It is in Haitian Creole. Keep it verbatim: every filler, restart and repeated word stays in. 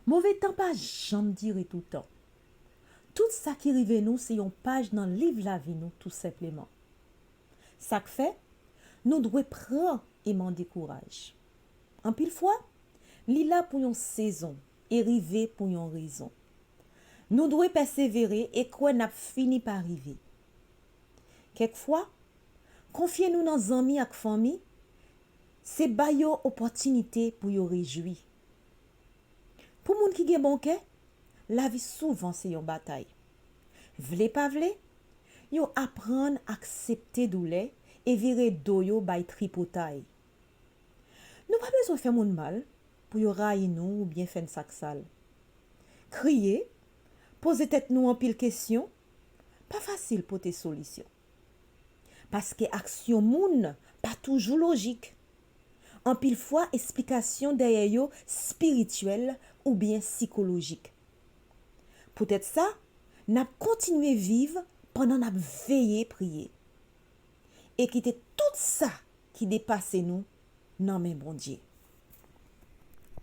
Move tan pa janm dire toutan. Tout sa ki rive nou se yon paj nan liv lavi nou, tou senpleman. Sa k fè, nou dwe pran e mande kouraj. Anpil fwa, li la pou yon sezon e rive pou yon rezon. Nou dwe pèsevere e kwè n ap fini pa rive. Kèk fwa, konfye nou nan zanmi ak fanmi, se ba yo opòtinite pou yo rejwi. Pou moun ki gen bon kè, lavi souvan se yon batay. Vle pa vle, yo aprann aksepte doulè e vire do yo bay tripotay. Nou pa bezwen fè moun mal pou yo rayi nou oubyen fè n sa k sal. Kriye, poze tèt nou anpil kesyon, pa fasil pote solisyon. Paske aksyon moun pa toujou lojik. Anpil fwa, esplikasyon dèyè yo espirityèl oubyen sikolojik. Poutèt sa, n ap kontinye viv pandan n ap veye priye e kite tout sa ki depase nou nan men Bondye.